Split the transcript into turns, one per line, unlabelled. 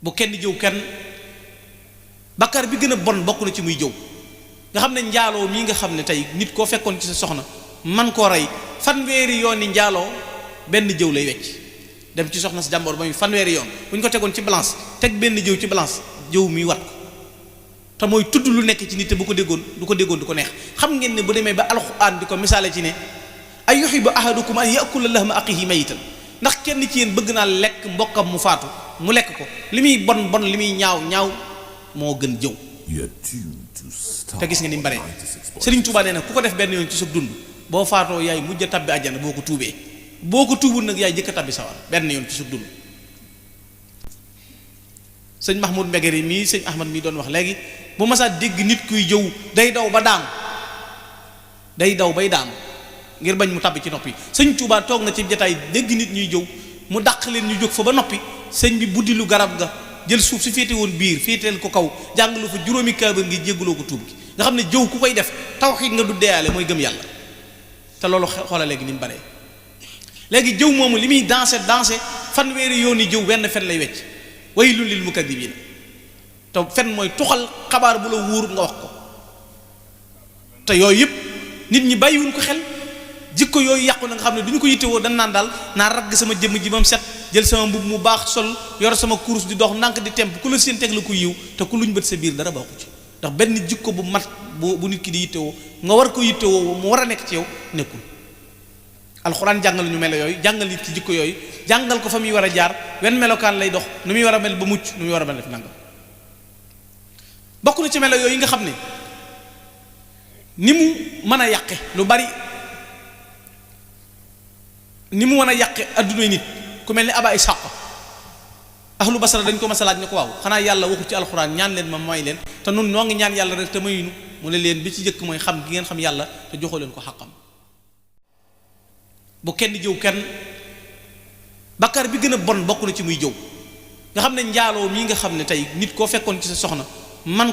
bu kenn jëw kenn. Bakkaar bi gën a bon bokk na ci muy jëw nga xam ne njaaloo mii nga xam ne tey nit koo fekkoon ci sa soxna man koo rey fanweeri yoon ni njaaloo benn jëw lay wecc dem ci soxna si jàmboor ba muy fanweeri yoon bu ñu ko tegoon ci balance teg benn jëw ci balance jëw mi wat ko te mooy tudd lu nekk ci nit te bu ko déggoon du ko neex. xam ngeen ne bu demee ba alxuraan di ko misaale ci ne ay yuhibbu ahadukum an ya'kula lahma axiihi maytan ndax kenn ci yéen bëgg naa lekk mbokkam mu faatu mu lekk ko li muy bon bon li muy ñaaw ñaaw moo gën jëw. te gis nga ni mu bare Sëriñ Tuubaa nee na ku ko def benn yoon ci sa dund boo faatoo yaay mujj a tabbi àjjana boo ko tuubee boo ko tuubul nag yaay jëkk a tabbi sawar benn yoon ci sa dund. sëñ Mahmoud Mbegeri mii sëñ Ahmad mii doon wax léegi bu masaa dégg nit kuy jëw day daw ba daanu day daw bay daanu ngir bañ mu tabbi ci noppi. sëñ Tuubaa toog na ci jataay dégg nit ñuy jëw mu dàq leen ñu jóg fa ba noppi sëñ bi buddi lu garab ga jël suuf si féete woon biir féeteel ko kaw jàngalu fa juróomi kaabir ngi jégguloo ko tuub gi nga xam ne jëw ku koy def tawxiid nga du deeyaale mooy gëm yàlla. te loolu xoola léegi ni mu bare léegi jëw moomu li muy dansé fanweeri yoon yi jëw wenn fen lay wecc waylun lil mukaddibiina te fen mooy tuxal xabaar bu la wóor nga wax ko te yooyu yëpp nit ñi bàyyiwuñ ko xel jikko yooyu yàqu na nga xam ne du ñu ko yittewoo dañ naan daal naa ragg sama jëmm ji ba mu set jël sama mbubb mu baax sol yor sama kurus di dox ndànk di temp ku la seen teg la ko yiw te ku luñ bët sa biir dara baaxu ci ndax benn jikko bu mat bu nit ki di yittewoo nga war ko yittewoo mu war a nekk ci yow nekkul. alxuraan jàngal ñu melo yooyu jàngal nit ki jikko yooyu jàngal ko fa muy war a jaar wenn melokaan lay dox nu muy war a mel ba mucc nu muy war a mel def nangam. bokk na ci melo yooyu nga xam ne ni mu mën a yàqe lu bari ni mu mën a yàqe addunay nit ku mel ni Aba Ishaq ahlu Basra dañ ko masalaat ne ko waaw xanaa yàlla waxu ci alxuraan ñaan leen ma may leen te nun noo ngi ñaan yàlla rek te mayuñu mu ne leen bi ci jëkk mooy xam gi ngeen xam yàlla te joxoo leen ko xàqam. bu kenn jëw kenn. Bakkaar bi gën a bon bokk na ci muy jëw nga xam ne njaaloo mii nga xam ne tey nit koo fekkoon ci sa soxna man